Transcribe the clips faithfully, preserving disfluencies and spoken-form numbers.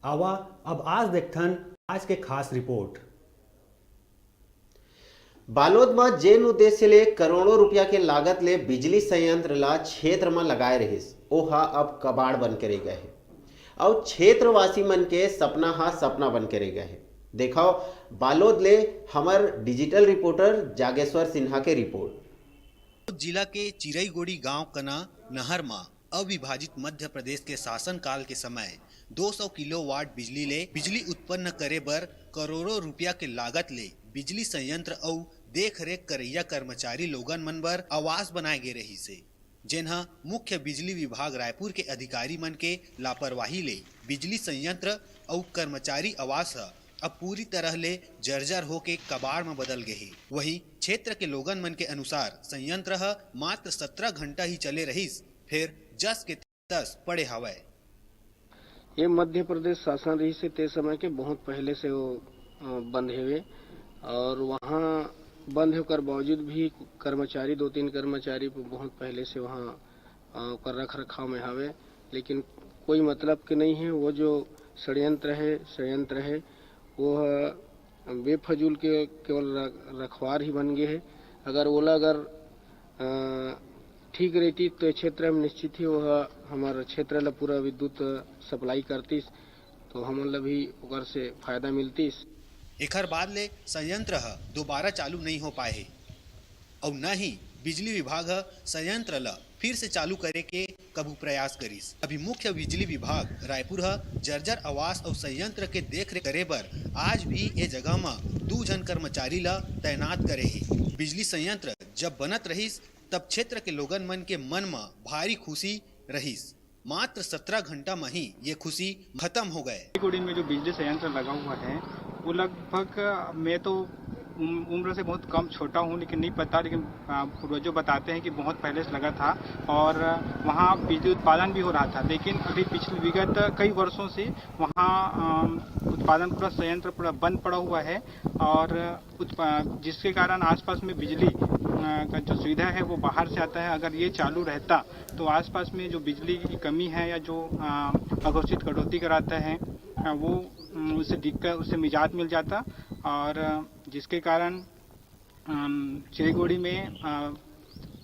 आवा, अब आज देखथन आज के खास रिपोर्ट। बालोद म जेन उद्देश्य ले करोड़ों रुपया के लागत ले बिजली संयंत्र ला क्षेत्र म लगाए रहिस, ओहा अब कबाड़ बन के रह गए हे। अउ क्षेत्रवासी मन के सपना हा सपना बन के रह गए हे। देखव, बालोद ले हमर डिजिटल रिपोर्टर जागेश्वर सिन्हा के रिपोर्ट। जिला के चिरईगोड़ी गांव कना नहर म अविभाजित मध्य प्रदेश के शासनकाल के समय दो सौ किलोवाट बिजली ले बिजली उत्पन्न करे बर करोड़ों रुपया के लागत ले बिजली संयंत्र अउ देख रेख करइया कर्मचारी लोगन मन बर आवास बनाए गे रहिस हे, जेन ह मुख्य बिजली विभाग रायपुर के अधिकारी मन के लापरवाही ले बिजली संयंत्र अउ कर्मचारी आवास ह अब पूरी तरह ले जर्जर होके कबाड़ म बदल गे हे। वहीं क्षेत्र के लोगन मन के अनुसार संयंत्र ह मात्र सत्रह घंटा ही चले रहिस, फेर जस के तस पड़े हवय। ये मध्य प्रदेश शासन रहिस हे ते समय के बहुत पहले से वो अ, बंद हेवे और वहाँ बंद होकर बावजूद भी कर्मचारी, दो तीन कर्मचारी बहुत पहले से वहाँ अ, ओकर रख रखाव में हवे, लेकिन कोई मतलब के नहीं है। वो जो षड्यंत्र है, षड्यंत्र है, वो ह बेफजूल के केवल र-, रखवार ही बन गए है। अगर ओला अगर अ, ठीक रहती तो ये क्षेत्र में निश्चित ही वो ह-, हमार क्षेत्र ला पूरा विद्युत सप्लाई करतीस, तो हमन ला भी ओकर से फायदा मिलतीस। एखर बाद ले संयंत्र ह दोबारा चालू नइ हो पाए हे, अउ न ही बिजली विभाग ह संयंत्र ल फिर से चालू करे के कभू प्रयास करिस। अभी मुख्य बिजली विभाग रायपुर ह जर्जर आवास अउ संयंत्र के देखरेख करे बर आज भी ए जगह म दू झन कर्मचारी ल तैनात करे हे। बिजली संयंत्र जब बनत रहिस, तब क्षेत्र के लोगन मन के मन म भारी खुशी रहिस। मात्र सत्रह घंटा म ही ये खुशी खत्म हो गए। गुड़ी में जो बिजली संयंत्र लगा हुआ है, वो लगभग, मैं तो उम-, उम्र से बहुत कम छोटा हूँ, लेकिन नहीं पता, लेकिन, आ, पूर्वजों बताते हैं कि बहुत पहले से लगा था और वहाँ बिजली उत्पादन भी हो रहा था। लेकिन अभी पिछले विगत कई वर्षों से वहाँ, अम, उत्पादन पूरा, संयंत्र पूरा बंद पड़ा हुआ है और उत्पा-, जिसके कारण आसपास में बिजली, अ, का जो सुविधा है, वो बाहर से आता है। अगर ये चालू रहता, तो आसपास में जो बिजली की कमी है या जो, अ, अघोषित कटौती कराता है, अ, वो, उम, उससे दिक्कत, उससे निजात मिल जाता। और जिसके कारण, अम, चिरईगोड़ी में, अ,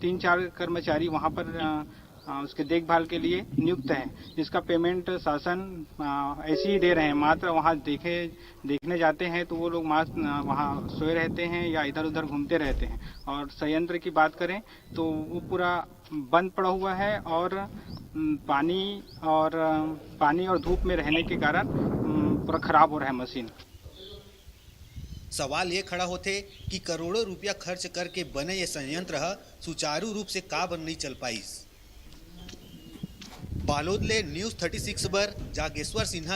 तीन चार कर्मचारी वहाँ पर, अ, अ, उसके देखभाल के लिए नियुक्त हैं, जिसका पेमेंट शासन, अ, ऐसे ही दे रहे हैं। मात्र वहाँ देखे, देखने जाते हैं तो वो लोग मात्र, अ, वहाँ सोए रहते हैं या इधर उधर घूमते रहते हैं। और संयंत्र की बात करें तो वो पूरा बंद पड़ा हुआ है और, उम, पानी और, अ, पानी और धूप में रहने के कारण, उम, पूरा खराब हो रहा है मशीन। सवाल ये खड़ा होथे कि करोड़ों रुपया खर्च करके बने ये संयंत्र ह सुचारू रूप से काबर नइ चल पाइस। बालोद ले न्यूज़ थर्टी सिक्स बर जागेश्वर सिन्हा